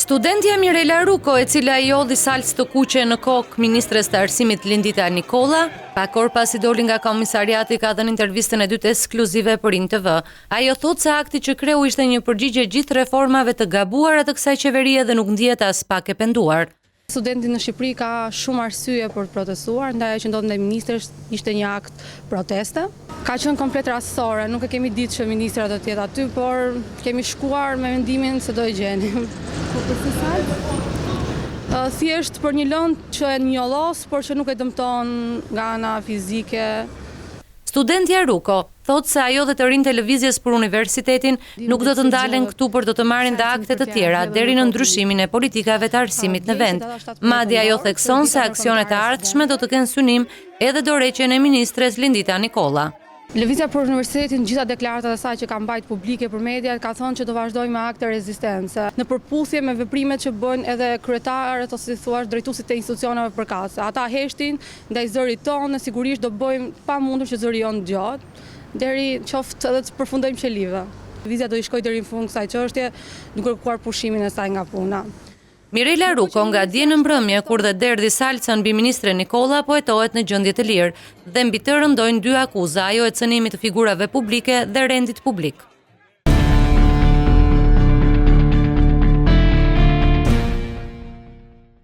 Studentja Mirela Ruko, e cila i hodhi salcë të kuqe në kokë ministres të Arsimit Lindita Nikolla, pak orë pasi doli nga komisariati ka dhënë intervistën e dytë ekskluzive për InTV. Ajo thotë se akti që kreu ishte një përgjigje gjithë reformave të gabuara të kësaj qeverie dhe nuk ndihet aspak e penduar. Studenti në Shqipëri ka shumë arsye për të protestuar, ndaj ajo që ndodhi ndaj ministres ishte një akt proteste. Ka qenë komplet rastësore, nuk e kemi ditë që ministrja do të jetë aty, por kemi shkuar me mendimin se do e gjenim. Po përse salcë? Thjesht për një lëndë që e njollos, por që nuk e dëmton nga ana fizike. Studentja Ruko, thotë se ajo dhe të rinjtë e Lëvizjes për Universitetin nuk do të ndalen këtu por do të marrin dhe akte të tjera deri në ndryshimin e politikave të arsimit në vend. Madje ajo thekson se aksionet e ardhshme do të kenë synim edhe dorëheqjen e ministres Lindita Nikolla. Lëvizja për Universitetin në gjitha deklaratat e saj që ka mbajt publike për mediat ka thënë që do vazhdojë me akte rezistence, në përputhje me veprimet që bëjnë edhe kryetarët ose si thua drejtuesit e institucioneve përkatëse. Ata heshtin Ndaj zërit tonë, ne sigurisht do bëjmë të pamundur që zëri jonë dëgjohet, deri qoftë edhe të përfundojmë qelive. Lëvizja do i shkojë deri në fund kësaj çështje, duke kërkuar pushimin e saj nga puna. Mirela Ruko nga dje në mbrëmje, kur dhe derdhi salcën mbi ministren Nikolla po hetohet në gjendje të lirë dhe mbi të rëndojnë dy akuza, ajo e cënimit të figurave publike dhe rendit publik.